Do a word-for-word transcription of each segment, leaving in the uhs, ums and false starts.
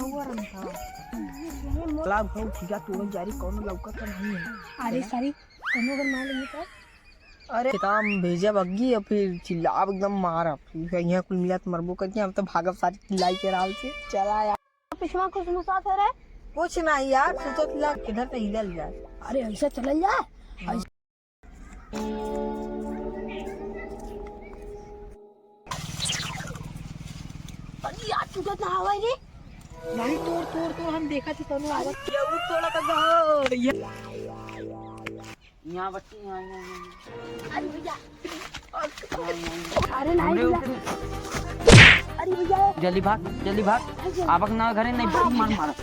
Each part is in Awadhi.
हुआ रहा था। चला भाऊ, ठीक है, तू जा रे, कौनो लौकत तो नहीं है। अरे सारी, कौनो अगर मार लेंगे तो? अरे काम भेजा बग्गी, और फिर चिल्लाब एकदम मारब। फिर यहाँ कुल मिला तो मरबो करके, हम तो भागब सारी चिल्लाई के राव से। चला यार। पिछवा कुछ नुसा थे रे? कुछ नहीं यार, सोचत ला किधर से हिलल जाए। अरे ऐसा चलल जाए। हाँ। अरे यार, टूटत ना हवाई रे। नहीं, तोड़, तोड़, तोड़, हम देखा थी तनु आवत। ये वो तोड़ा का हो, ये। यहाँ बच्ची, यहाँ, यहाँ, यहाँ। अरे भैया। अरे नहीं भैया। अरे भैया। जल्दी भाग, जल्दी भाग। अरे। आवक ना घरे, नहीं हाँ, मार मार।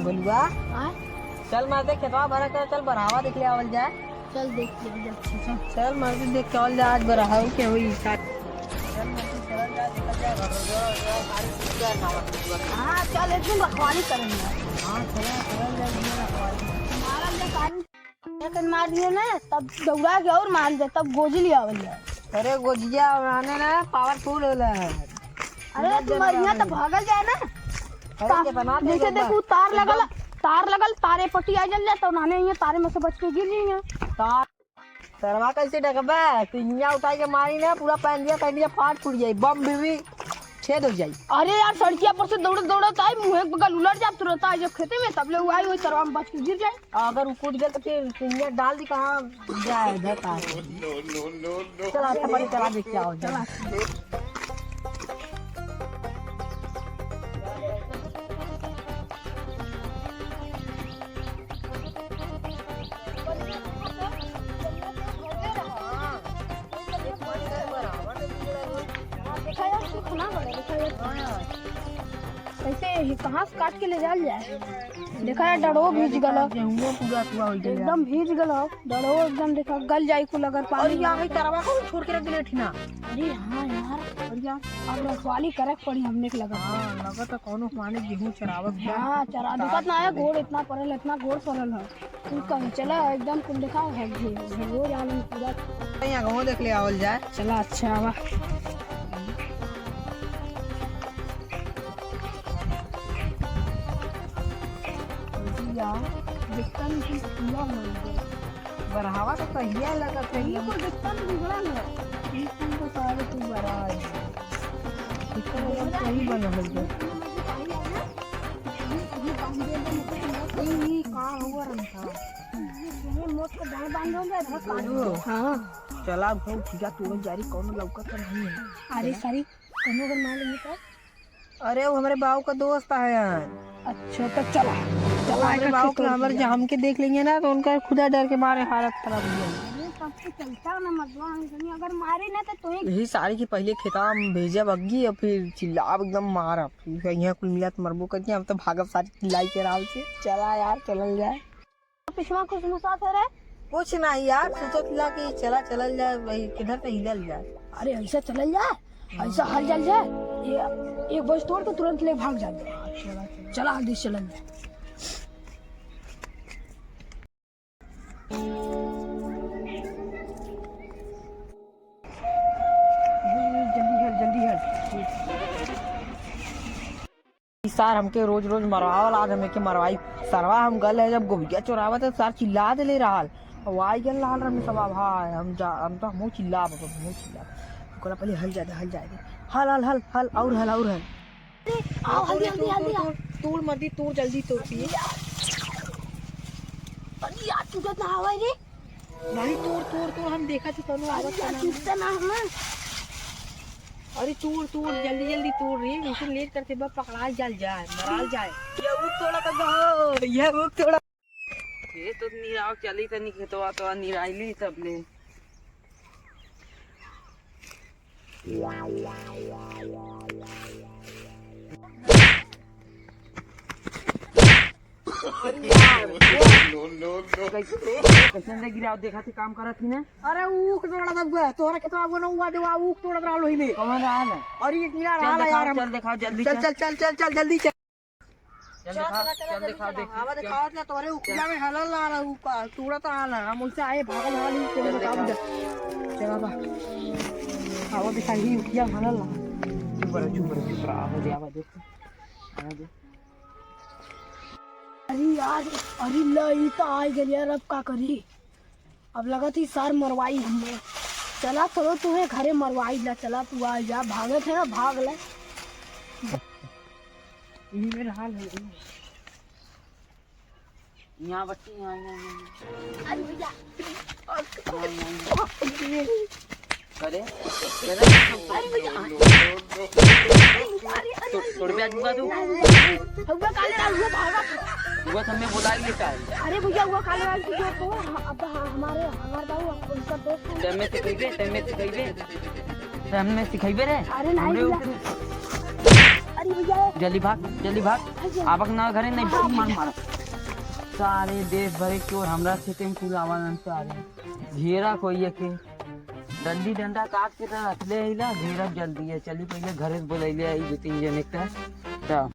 गोलुआ, हाँ? चल मार दे खेतवा भरा कर, चल बरहवा देख ले आवल जाए। चल देख लिया जाए, अच्छा, चल। चल मर्दी देख के आवल जाए, आज बरहवा के होई का। चल मर्दी चलल जाए, देखल जाए, घर, घर, घर, सारे कुत्ते खावत हैं। हाँ, चल एक दिन रखवाली करेंगे। हाँ, चला, चलल जाए, एक दिन रखवाली। मारल जाए, कान एक दिन मार दिए ना, तब दौड़ा के और मार दे, तब गोजी ले आवल जाए। अरे गोजिया बनाने ना powerful होला है। अरे तू मरिया तो भागल जाए ना। अरे ता-, के बना दे जैसे एक बार। देखू तार लगल, एकदम। तार लगल, तारे पट्टी आ जल जाए, तो नाने ये तारे में से बच के गिर जाइए। तार सरवा कैसे डकबा? तू हियाँ उठाई के मारी ना, पूरा पैंडिया, पैंडिया फाट फूट जाई, बम भी, भी छेद हो जाई। अरे यार, सड़किया पर से दौड़त, दौड़त आई, मुँहे पे गल उलट जात तुरंत आई, जब खेते में, तब ले वो आई, वही सरवा में बच के गिर जाए। अगर वो कूद गए तो फिर तू हियाँ डाल दी, कहाँ जाए, घर कहाँ? चला, अच्छा, पहले चला, देख क्या हो जाए। चला। देखा यार, सुख ना बढ़े, देखा यार। कैसे ही कहाँ से काट के ले जाल जाए? देखा यार, डड़ो भीज गल। गेहूं पूरा हुआ हो गया। एकदम भीज गल हो। डड़ो एकदम देखा, गल जाई कुल अगर पानी। और यहाँ पे तरवा को छोड़ के रख दिले ठीक ना। अरे हाँ यार। और यार, अब रखवाली करे के पड़ी हमने के लगा। हाँ, लगा तो कौनो माने गेहूं चरावत बा। हाँ, चरा, दिक्कत ना है, गोड़ इतना पड़ल, इतना गोड़ पड़ल है। तू कहीं चला, एकदम कुल देखा है, घे-, घे-, हो जाने पूरा। कहीं आगवा देख ले आवल जाए। चला, अच्छा, आवा। भैया, जितना भी पूरा हो गया। बरहवा तो कहिया लगत है, ई तो एकदम। जितना भी बिगड़ल है। ई कुल तो सारे तू बड़ा है। इतना एकदम सही बनल है। ई, ई का हुआ रहा था? ये मोट के दाएं बांधोगे, इधर काट दो। हाँ। चला भाऊ, ठीक है, तू जा रे, कौनो लौकत तो नहीं है। अरे सारी, कौनो अगर मार लेंगे तो? अरे, वो हमरे बाऊ का दोस्त है यार। अच्छा, तो चला, चला, हमरे बाऊ के हमरे जहाँ हमके देख लेंगे ना, तो उनका खुदा डर के मारे हालत खराब हो जाएगी। अरे, सबके चलता ना मजवा, हम कहीं अगर मारे ना, तो तोहे यही सारी की पहले खेता में भेजा बग्गी, और फिर चिल्लाब एकदम मारब। फिर यहाँ कुल मिला तो मरबो करके, हम तो भागब सारी चिल्लाई के राव से। चला यार, चलल जाए। पिछवा कुछ नुसा थे रे? कुछ नहीं यार, सोचत ला कि चला चलल जाए, वही किधर से हिलल जाए। अरे ऐसा चलल जाए, ऐसा हल जाल जाए, ये एक बज तोड़ के तुरंत ले भाग जाए। चला, हल्दी से चलल जाए। जल्दी हल, जल्दी हल। ई सार हमके रोज रोज मरवावल, आज हम एके मरवाई। सरवा हम गल है जब गोहिया चोरावत है, सार चिल्ला देले रहल। और आई गल रहल रहने सब, अब हाँ, हम जा, हम तो हमहू चिल्लाब, अब हमहू चिल्लाब। ओकरा पहले हल जाए दे, हल जाए दे। हल, हल, हल, हल, और हल, और हल। अरे, आओ, हल्दी, हल्दी, हल्दी, तोड़, तोड़, तोड़, मर्दी, तोड़, जल्दी तोड़, पिए। अरे यार, तू कितना हवा है रे? नहीं, तोड़, तोड़, तोड़, हम देखा थे, तनु अरे आवत यार, ना। टूटता ना हमें। अरे तोड़, तोड़, जल्दी, जल्दी तोड़ रे, वैसे लेट करते बा पकड़ा जाल जाए, मराल जाए। ये ऊख तोड़ा तो हो, ये ऊख तोड़ा। ये तो निराव चली तनी खेतवा तो निराइली तब ले। कैसे, कैसे दे गिराव, देखा थी काम करत ही ना। अरे ऊख तोड़ा था बे, तोहरा खेतवा बनो हुआ देवा, ऊख तोड़ा रहा लोही में। कौन रहा है? अरे ये गिरा चल रहा है दिखाओ, यार हम। चल दिखाओ, जल्दी चल, चल। चल, चल, चल, चल, जल्दी चल। चल चल, दिखा, चला, चला, चल जल्दी दिखा, चला। देख, आवा चल। दिखावत ना, तोहरे उखिया में हलल ला रहा, ऊख का तोड़ा तो आला, हम उनसे आए, भागल हाल ही, चल तोड़ दिखा। बताओ जा। चला बा। आवा दिखा, ही उखिया में हलल ला। चुप रह, चुप रह, चुप रह, आवा दे, आवा दे। आवा दे। अरे यार, अरे ल, ई त आ गइल यार, अब का करी? अब लगत ही सार मरवाई हमें। चला चलो, तुम्हें घरे मरवाई ला, चला तू आ जा, भागत है ना, भाग ले। यही मेरा हाल है। यहाँ बच्ची, यहाँ, यहाँ, यहाँ। अरे भैया। यहाँ, यहाँ, यहाँ। करे, करे। अरे भैया। अरे, अरे, तो, तोड़ पे आ जाऊंगा तू। नहीं, नहीं, नहीं। हुआ काले रात हुआ भागा। हुआ तो हमें बुला ही लेता है। अरे भैया, हुआ काले रात की जो तो, हम, अब ह-, हमारे, हमारे बाबू, उनका दोस्त है। तब मैं सिखाइबे, तब मैं सिखाइबे। तब मैं सिखाइबे रे। अरे नहीं हमरे भैया। ऊपर अरे भैया। जल्दी भाग, जल्दी भाग। अरे। आबक ना घरे, नहीं हाँ, मार भैया। मार। सारे देश भरे चोर हमरा खेते में कुल आवा न सारे। घेरा कोई एके। डंडी डंडा काट के तो रख ले ही ला, घेरब जल्दी है। चली पहले घरे से बोलैले आई दो तीन जने के। तो